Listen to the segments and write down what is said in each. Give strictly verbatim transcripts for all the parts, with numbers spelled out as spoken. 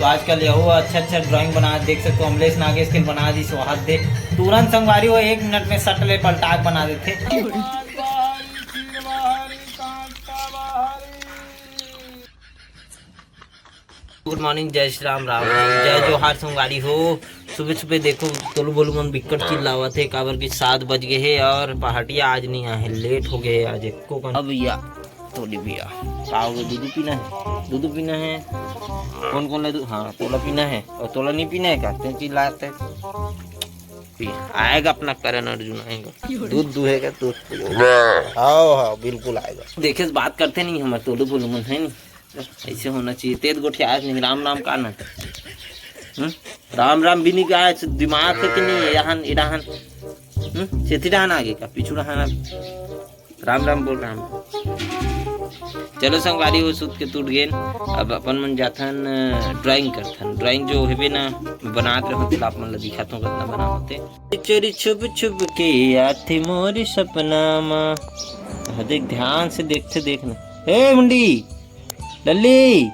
तो आजकल यहू अच्छा अच्छा ड्राइंग बना, देख सकते हो, अमलेश नागेश के बना दी, सो हद दे। तुरंत संगवारी हो, एक मिनट में सट ले पलटा के बना देथे। गुड मॉर्निंग, जय श्री राम, राम राम, जय जोहार संगवारी हो। सुबह सुबह देखो, तोलू बोलू मन बिक्कट चिल्लावत हे, काबर कि सात बज गए हे और पहाटिया आज नहीं आए हे, लेट हो गए हे आज एको घंटा। अब भैया, तोली भैया, का हो गया? दूध पीना है, दूध पीना है। कौन कौन ला दूध? हाँ, तोला पीना है और तोला नहीं पीना है का? तें चिल्लाते पी, आएगा अपना करण अर्जुन, आएगा, दूध दुहेगा, दूध पिएगा। हाँ, हाँ, बिल्कुल आएगा। देखे से बात करते नहीं हमारे तोलू बोलू मन, है नहीं? ऐसे होना चाहिए। तेज गोठिया आज नहीं, राम राम का ना। हम्म? राम राम भी नहीं कहा, ऐसे दिमाग है कि नहीं है? यहाँ, इडाहन, हम्म? सेती डहान आगे का, पीछू डहान आगे। राम राम बोल, राम। चलो संगवारी हो, सुत के टूट गेन। अब अपन मन जाथन, अ, ड्राइंग करथन। ड्राइंग जो हेबे ना, मैं बनात रहूं, तेला आप मन ला दिखात हूं, कितना बना होते। चोरी छुप छुप के आथे मोर सपना मा। हाँ, देख, ध्यान से देखते देखना। ए मुंडी, लल्ली,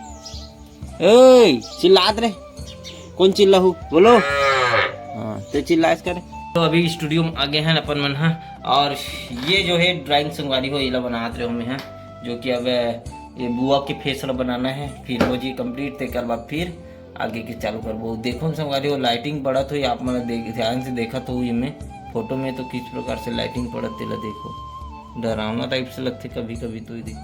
ओए, चिल्लात रे। कौन चिल्लाहू? बोलो। हाँ, तो चिल्लास कर। तो अभी स्टूडियो में आ गए हैं अपन मन हा, और ये जो है ड्राइंग संगवारी हो, एला बनात रहे हो मैं हा, जो कि अब ये बुआ के फेस ला बनाना है, फिर हो जी कंप्लीट, तेकर बाद फिर आगे के चालू करबो। देखो संगवारी हो, लाइटिंग पड़त होई, आप मन देख, ध्यान से देखत हो, ये में फोटो में तो किस प्रकार से लाइटिंग पड़त, तेला देखो, डरावना टाइप से लगथे कभी कभी तो ही देख।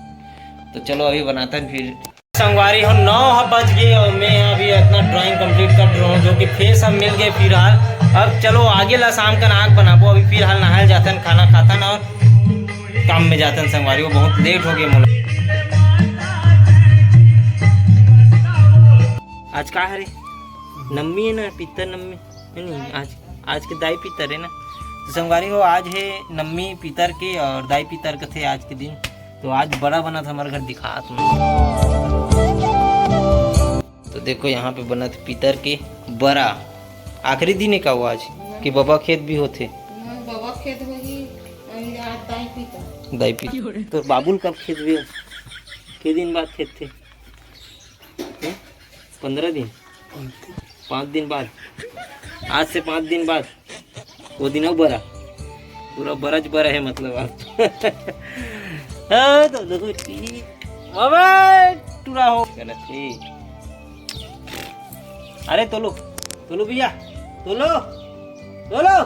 तो चलो अभी बनाता है फिर। संगवारी हो, नौ ह बज गए और मैं अभी अपना ड्राइंग कंप्लीट कर रहा हूँ, जो कि फेस अब मिल गए फिलहाल। अब चलो आगे ला शाम का नाक बनाबो। अभी फिलहाल नहाए जातन, खाना खातन और काम में जातन संगवारी हो, बहुत लेट हो गए मोला। आज का हरे? नम्मी है ना, पितर नम्मी है नहीं आज। आज के दाई पितर है ना। तो संगवारी हो, आज है नम्मी पितर के और दाई पितर के थे आज के दिन। तो आज बड़ा बना था हमारे घर, दिखात हूँ। तो देखो यहाँ पे बना था पितर के बड़ा। आखिरी दिन है का वो आज? कि बबा खेत भी होथे? हाँ, बबा खेत होही, और आज दाई पितर। दाई पितर। तो बाबुल कब खेत भी हो? के दिन बाद खेत थे? हैं? पंद्रह दिन? पाँच दिन बाद, आज से पाँच दिन बाद वो दिन अउ बरा, पूरा बरज बरा है मतलब आप। हाँ, तो देखो टी-, बाबा, टूरा हो गलत है। अरे तोलो, तोलो भैया, तोलो, तोलो।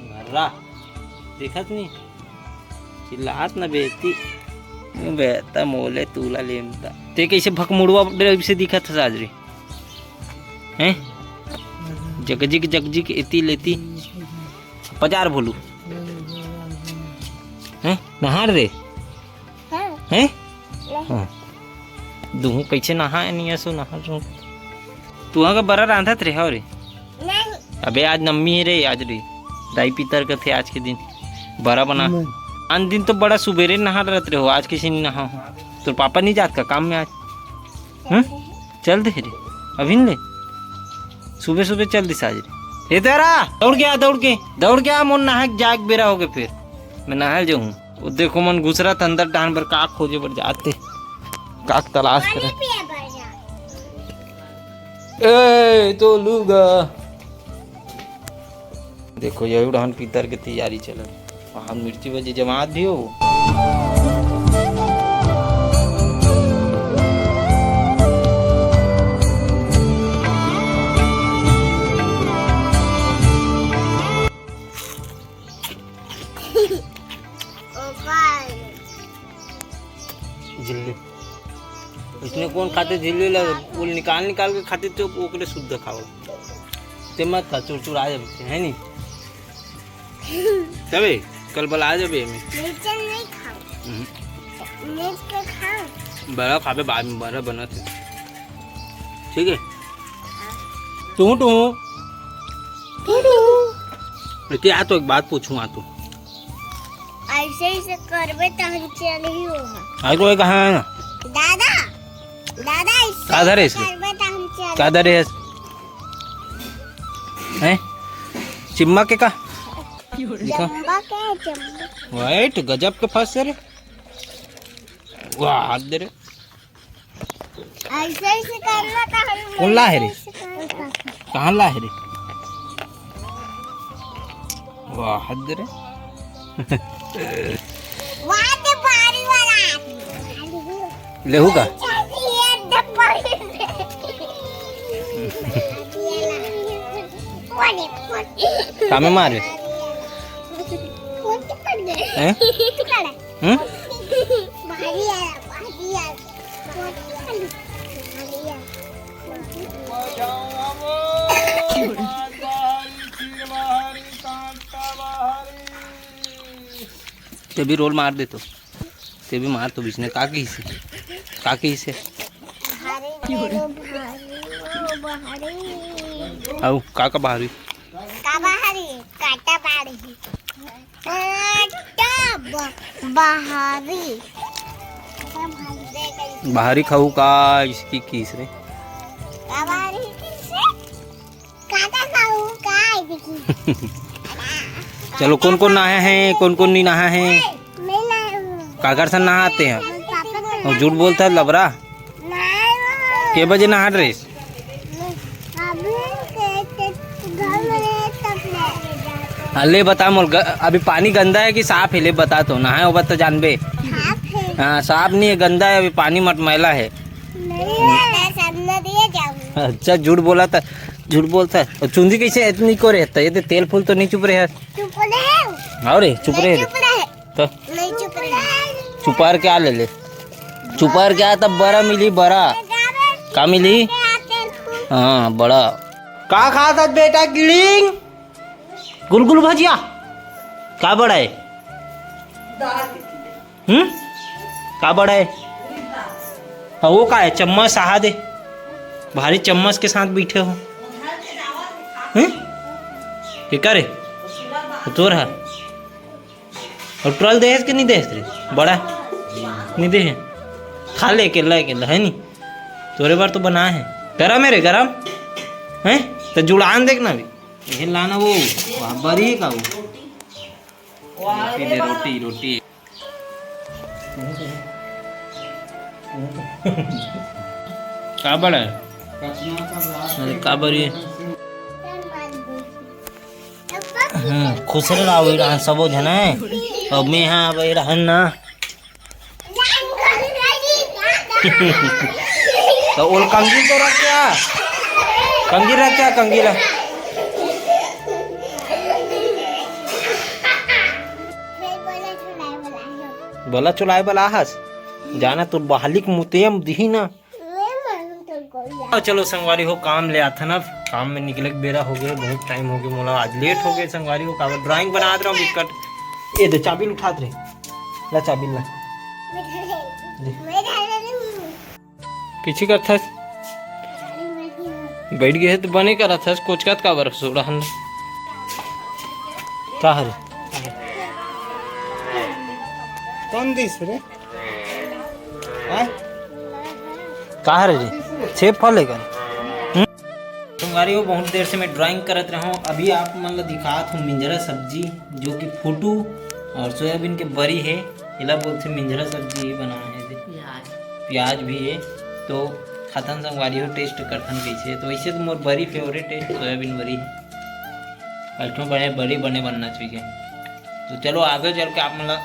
मर्रा, देखत नहीं। चिल्लात न बेटी, बेटा मोले तूला लेमता। ते कैसे भकमुड़वा टाइप से दिखत हस आज रे? हैं? जगजिक जगजिक एती लेती। पजार भोलू। हैं? नहार रे? हाँ। हैं? नहीं। हाँ। दुहू कैसे नहाए नहीं असो नहार रो। तुहा का बरा रांधत रे, हो रे? नहीं। अबे आज नम्मी है रे, आज रे। दाई पितर का थे आज के दिन। बरा बना। नहीं। अन दिन तो बड़ा सुबेरे नहा रहत रहे हो, आज किसी नहीं नहा हो। तोर पापा नहीं जात का काम में आज? हम्म? चल दे रे, अभी ले। सुबह सुबह चल दिस आज रे। हे तेरा, दौड़ के आ, दौड़ के, दौड़ के आ, मोर नहा के जाग बेरा हो गए फिर। मैं नहा जाऊँ। वो देखो मन घुसरा था अंदर डाहन बर, काक खोजे बर जाते, काक तलाश करे। पानी पिए बर जा। ए, तो लूगा। देखो, यही डहन पितर के तैयारी चलत। वहाँ मिर्ची बजे जमात भी हो। झिल्ली। इसमें कौन खाते झिल्ली ला? वो निकाल निकाल के खाते तो ओकरे शुद्ध खाओ। ते मत खा, चुरचुर आ जाते, है नी? तबे कल बला आ जाबे हमें। मिर्चा नहीं खाओ। हम्म। मिर्च के खाओ। बड़ा खाबे बाद में, बड़ा बनत है। ठीक है? Two two. Two two. क्या तो एक बात पूछूं आ तू। ऐसे ही से करबे त हम चल ही होगा। आई को कहाँ है ना? दादा, दादा, ऐसे का धरे ही इसमें? करबे त हम चल। का धरे है? हैं? चिम्मा के का? दिखा। चंबा के, चंबा। वाइट, गजब के फंस रे। वाह, हाथ दे रे। ऐसे ऐसे करना था हम। कौन ला है रे? ऐसे करना था। कहाँ ला है रे? वाह, हद रे। वहाँ से भारी वाला आदमी। लेहू का? ये डब्बा। कामे मारे? हैं? हम्म? ते भी रोल मार दे तो। ते भी मार तो बीच में। का कहिसे? का कहिसे? अउ का का बहारी? का बहारी? काटा बहारी। काटा ब-, बहारी। बहारी खाऊ का इसकी किस रे? का बहारी किस रे? काटा खाऊ का है देखी। चलो, कौन कौन नहाया है, कौन कौन नहीं नहाया है? मैं नहाया हूँ। काकर से नहाते हैं? पापा से और झूठ बोलता है लबरा। नहीं। के बजे नहा रहे? अभी के, के घर में रहे तब नहाए। हाँ, ले बता मोल, ग-, अभी पानी गंदा है कि साफ है? ले बता तो, नहाए होगा तो जानबे। साफ है। हाँ, साफ नहीं है, गंदा है, अभी पानी मटमैला है। नहीं है, सामने दिए जाऊँ। अच्छा, झूठ बोला था, झूठ बोलता है। और चुंदी कैसे इतनी को रहता है? ये तो तेल फूल तो नहीं चुप रहे है। चुप रहे। हाँ रे, चुप रहे। चुप रहे। तो नहीं चुप रहे। चुपार क्या ले ले? चुपार क्या? तब बड़ा मिली, बड़ा। का मिली? हाँ, बड़ा। का खात हस बेटा? किलिंग, गुलगुल भजिया। का बड़ा है? हम्म? का बड़ा है? हाँ, वो का है? चम्मच सहा दे। भारी चम्मच के साथ बैठे हो। हम्म? ये का रे? तोर है। और टुरल देहे के नहीं देहे रे? बड़ा नहीं देहे। खा ले, अकेला, अकेला, है नी? तोरे बार तो बना है। गरम है रे, गरम है। तो जुड़ान देखना भी। ये लाना वो, वहाँ बरी है का वो? रोटी दे, रोटी, रोटी। का बड़ा है? अरे, का बरी है? हम्म, खुश रहो, इड़ा सबो झन है। अब मैं हाँ, अब इड़ा हन ना। तो ओल कंगी तो रख क्या? कंगी रख क्या? कंगी रख। बला चुलाए बला हस। जाना तो बहालिक मुतेम दिही ना। तो चलो संगवारी हो, काम ले आथन। अब काम में निकले के बेरा हो गए, बहुत टाइम हो गए मोला, आज लेट हो गए संगवारी हो। काबर ड्राइंग बनात रहूं बिकट। ये दे चाबी उठात रहे, ला चाबी ला। दे। पीछे करथस, बैठ गए तो बने करत हस, कोचकत काबर सोड़ा हन। का हरे? कौन दिस रे? हाँ? का हरे रे? छेप फल है का? हम्म? संगवारी हो, बहुत देर से मैं ड्राइंग करत रहूं। अभी आप मन ला दिखात हूँ मिंजरा सब्जी, जो कि फोटू और सोयाबीन के बरी है। एला बोलथे मिंजरा सब्जी ही बना है। प्याज। प्याज भी है, तो खाथन संगवारी हो, टेस्ट करथन कैसे। तो वैसे तो मोर बरी फेवरेट है, सोयाबीन बरी है। कल ठो बड़े बरी बने बनना चाहिए। तो चलो आगे चल के आप मन ला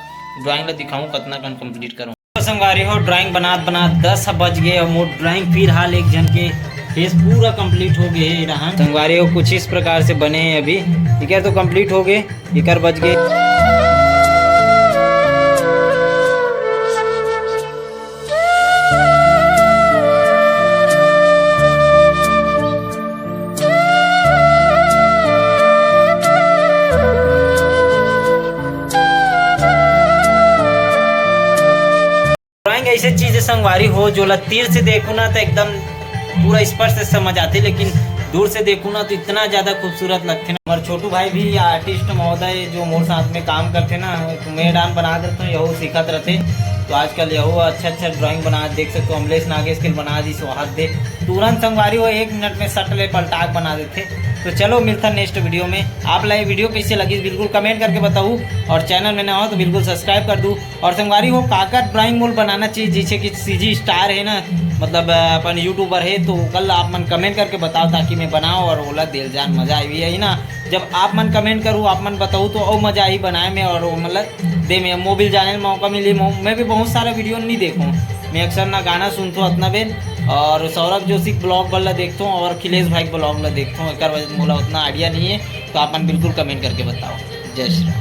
ड्राइंग ला दिखाऊं, कतना कन कंप्लीट करूं। तो संगवारी हो, ड्राइंग बनात बनात दस बज गए और मोर ड्राइंग फिलहाल एक झन के फेस पूरा कंप्लीट हो गए रहन। संगवारी हो, कुछ इस प्रकार से बने हैं अभी। इकर तो कंप्लीट हो गए, इकर बच गए। ड्राइंग ऐसे चीज है संगवारी हो, जो ला तीर से देखो ना तो एकदम पूरा स्पर्श से समझ आते, लेकिन दूर से देखो ना तो इतना ज्यादा खूबसूरत लगते ना। हमारे छोटू भाई भी आर्टिस्ट महोदय जो मोर साथ में काम करते ना, तो मैं डांस बना देते हैं, यहू सीखत रहते। तो आजकल यहू अच्छा अच्छा ड्राइंग बना, देख सकते हो, अमलेश नागेश के बना दी, स्वाहात दे, तुरंत संगवारी हो एक मिनट में सट ले पलटाक बना देथे। तो चलो मिलता नेक्स्ट वीडियो में। आप ला ये वीडियो कैसे लगी बिल्कुल कमेंट करके बताऊ, और चैनल में नवा हो तो बिल्कुल सब्सक्राइब कर दू। और संगवारी हो, काकर ड्राइंग मोल बनाना चाहिए, जैसे कि सीजी स्टार है ना, मतलब अपन यूट्यूबर है, तो कल आप मन कमेंट करके बताओ ताकि मैं बनाऊँ और ओला दिल जान मजा आई है ना। जब आप मन कमेंट करू, आप मन बताऊ तो और मजा आई बनाए में और मतलब दे में मोबिल जाने में मौका मिली। मैं भी बहुत सारा वीडियो नहीं देखूँ, मैं अक्सर ना गाना सुनथो उतना बेन, और सौरभ जोशी ब्लॉग वाला देखता हूँ और अखिलेश भाई ब्लॉग वाला देखता हूँ, एक वजह मोला उतना आइडिया नहीं है। तो आप मन बिल्कुल कमेंट करके बताओ। जय श्री राम।